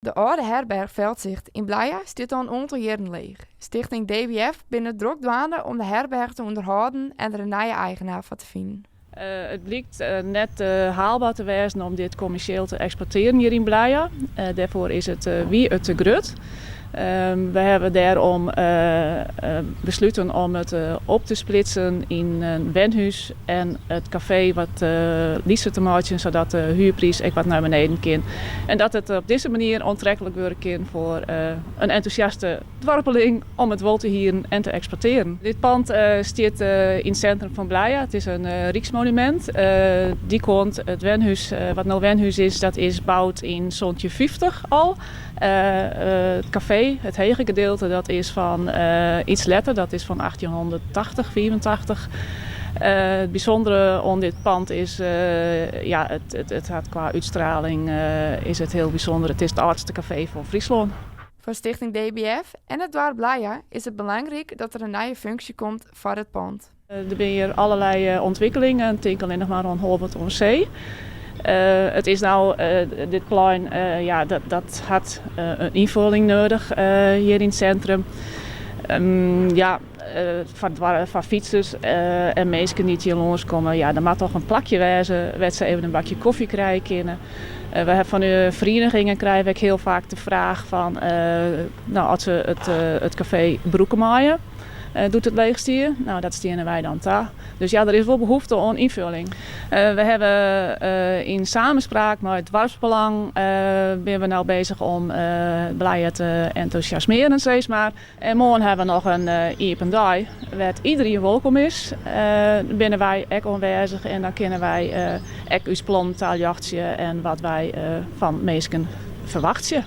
De âlde herberch Veldzicht yn Blije stiet al in oantal jierren leech. Stichting DBF binne drok dwaande om de herberch te ûnderhâlden en der in nije eigenaar foar te finen. It blykt net haalbaar te wêzen om dit kommersjeel te eksploitearjen hjir yn Blije. Dêrfoar is it, wie it te grut. We hawwe dêrom besluten om it op te splitsen yn in wenhûs en it kafee wat lytser te meitsjen sadat de huerpriis ek wat nei beneden kin en dat it op dizze manier oantreklik wurde kin foar in entûsjaste doarpeling om it wol te hieren en te eksploitearen. Dit pand stiet yn it sintrum fan Blije. It is in ryksmonumint. Dy kant, it wenhûs, wat no wenhûs is, dat is boud yn 1750 al. It kafee, it hege gedeelte, dat is fan iets letter, dat is fan 1880, 85. It bysûndere oan dit pand is, ja, it hat kwa útstraling is it hiel bysûnder. It is it âldste kafee fan Fryslân. Foar Stichting DBF en it doarp Blije is it belangryk dat der in nije funksje komt foar it pand. Der binne hjir allerlei ûntwikkelingen, tink allinnich mar oan Holwert oan See. It is no, dit plein, ja, dat hat in ynfolling nedich hjir yn it sintrum. Ja, foar fytsers en minsken dy't hjir lâns komme, ja, der moat toch in plakje wêze wêr't se even in bakje kofje krije kinne. We ha fan de ferienigingen krije we ek hiel faak de fraach fan, no, oft se it kafee brûke meie. Doe't it leech stie. No, dat steane wy dan ta. Dus ja, der is wol behoefte oan ynfulling. We hawwe yn samenspraak mei it doarpsbelang binne we no bezich om Blije te entûsjasmearen, sis mar. En moarn hawwe we noch in iepen dei wêr't iderien wolkom is. Binne wy ek oanwêzich en dan kinne wy ek ús plannen taljochtsje en wat wy fan minsken ferwachtsje.